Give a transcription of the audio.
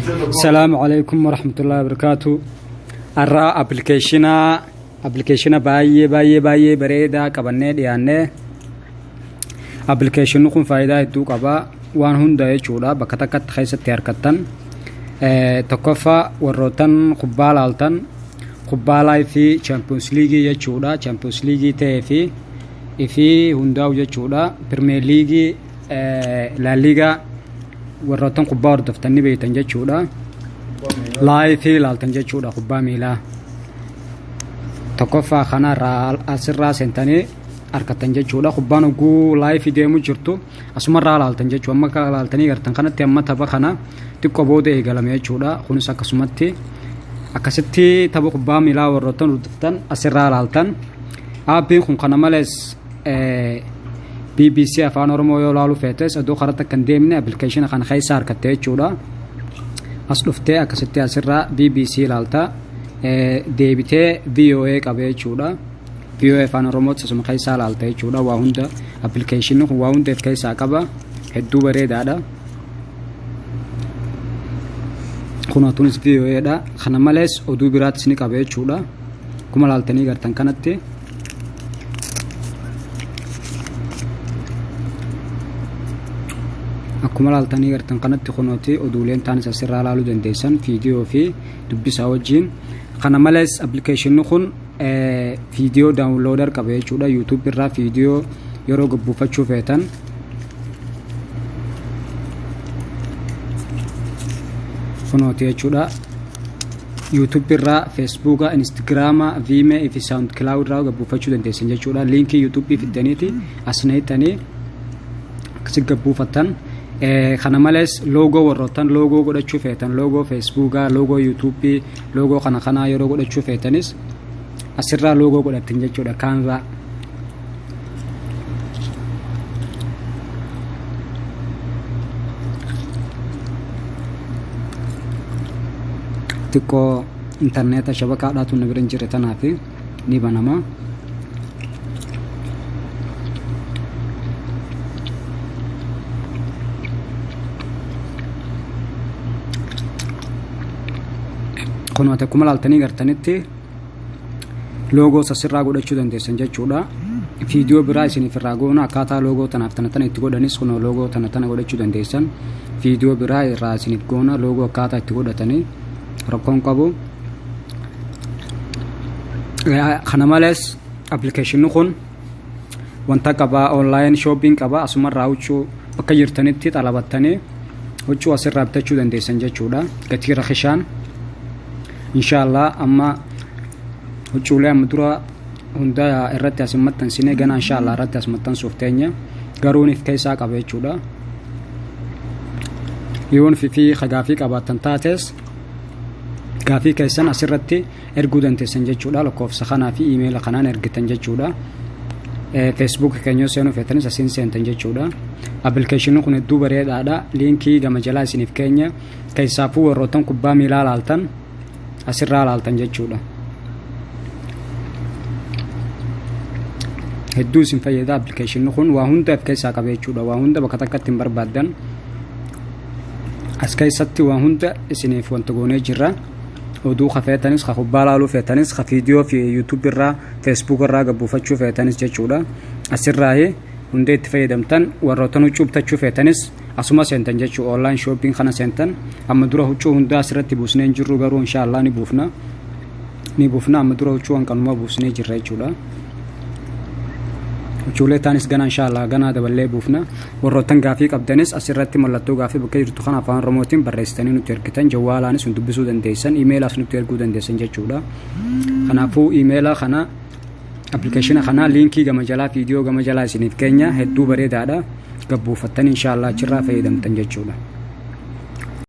Salaamu alaikum warahmatullahi wabarakatuh. Har'a appilikeeshina baay'ee baay'ee baay'ee bareedaa qabannee dhiyaannee appilikeeshinni kun faayidaa hedduu qaba waan hunda jechuudha bakka takkatti keessatti harkattan. Tokkoffaa warroottan kubbaa laaltan kubbaa laayifii chaampiyoons liigii jechuudha chaampiyoons liigii ta'ee fi ifii hundaa'u jechuudha pirimeer liigii laaliigaa warroottan kubbaa hordoftan ni beektan jechuudha. Laayifii laaltan jechuudha kubbaa miilaa. Tokkoffaa kanarraa asirraa seentanii harkattan jechuudha. Kubbaan hogguu laayifii deemu jirtu asumarraa laaltan jechuudha. Amma akka laaltanii gartan kanatti amma tapha kana xiqqoo booda eegalame jechuudha. Kunis akkasumatti akkasitti tapha kubbaa miilaa warroottan hordoftan asirraa laaltan. Aappiin kun kana malees BBC Afaan Oromoo yoo laaluu feetes aduu karaa takka hin deemne appilikeeshina kana keessa harkatte jechuudha. As dhuftee akkasitti asirraa BBC ilaalta. Deebitee VOA qaba jechuudha. VOA Afaan Oromootti asuma keessaa ilaalta jechuudha. Waa hunda appilikeeshinni kun waa hunda of keessaa qaba. Hedduu bareedaadha. Kun tunis VOA dha. Kana malees oduu biraattis ni qaba jechuudha. Akkuma ilaaltanii gartan kanatti. Akkuma ilaaltanii gartan kanatti kunooti oduuleen taanis asirraa ilaaluu dandeessan viidiyoo fi dubbisaa wajjin. Kana malees appilikeeshinni kun viidiyoo daawunloodar qaba jechuudha. YouTube irraa viidiyoo yeroo gabbuufachuu feetan. Kunooti jechuudha. YouTube irraa, Facebook, Instagram, Vimeo fi SoundCloud irraa gabbuufachuu dandeessan jechuudha. Liinkii YouTube fiddaniiti as neettanii akkasi gabbuufattan. Kana malees loogoo warroottan loogoo godhachuu feetan loogoo Facebookaa, loogoo YouTube, loogoo kana kanaa yeroo godhachuu feetanis asirraa loogoo godhattan jechuudha. Canva. Xiqqoo intarneeta shabakaadhaatu na bira hin jirre tanaaf ni banama. Kun akkuma ilaaltanii gartanitti loogoo asirraa godhachuu dandeessan jechuudha. Viidiyoo biraa isiniif irraa goona akkaataa loogoo tanaaf tana tana itti godhanis kun loogoo tana tana godhachuu dandeessan. Viidiyoo biraa irraa isiniif goona loogoo akkaataa itti godhatanii rakkoon qabu. Kana malees appilikeeshinni kun wanta qaba online shopping qaba asumarraa huccuu bakka jirtanitti xalabattanii huccuu asirraa bitachuu dandeessan jechuudha. Gatii rakishaan inshaallah amma huccuulee amma dura hunda irratti as maxxansine gana inshaallah irratti as maxxansuuf teenya garuun if keessaa qaba jechuudha. Yoon fi gaafii qabaattan taates gaafii keessan asirratti erguu dandeessan jechuudha. Lakkoofsa kanaa fi iimeela kanaan ergitan jechuudha. Facebook keenya seenuu feetanis asiin seentan jechuudha. Appilikeeshinni kun hedduu bareedaadha. Liinkii gama jalaa isiniif keenya keessaafuu warroottan kubbaa miilaa laaltan asirraa laaltan jechuudha. Hedduu isin fayyada appilikeeshinni kun waa hunda of keessaa qaba jechuudha. Waa hunda bakka takkatti hin barbaaddan. As keessatti waa hunda isiniif wanta goonee jirra. Oduu ka feetanis, ka kubbaa laaluu feetanis, ka viidiyoo fi YouTube irraa, Facebook irraa gabbuufachuu feetanis jechuudha. Asirraa hunda itti fayyadamtan warroota huccuu bitachuu feetanis asuma seentan jechuudha. Online shopping kana seentan amma dura huccuu hundaa asirratti buusnee hin jirru garuu inshaallah ni buufna. Ni buufna amma dura huccuu hanqanuma buusnee jirra jechuudha. Huccuulee taanis gana inshaallah ganaa daballee buufna. Warroottan gaafii qabdanis asirratti mallattoo gaafii bakka jirtu kana afaan Oromootiin barreessitanii nutti ergitan jawwaalaanis nu dubbisuu dandeessan iimeelaas nutti erguu dandeessan jechuudha. Kanaafuu iimeela kana appilikeeshina kana liinkii gama jalaa viidiyoo gama jalaa isiniif keenya hedduu bareedaadha. Gabbuufattan inshaallah achirraa fayyadamtan jechuudha.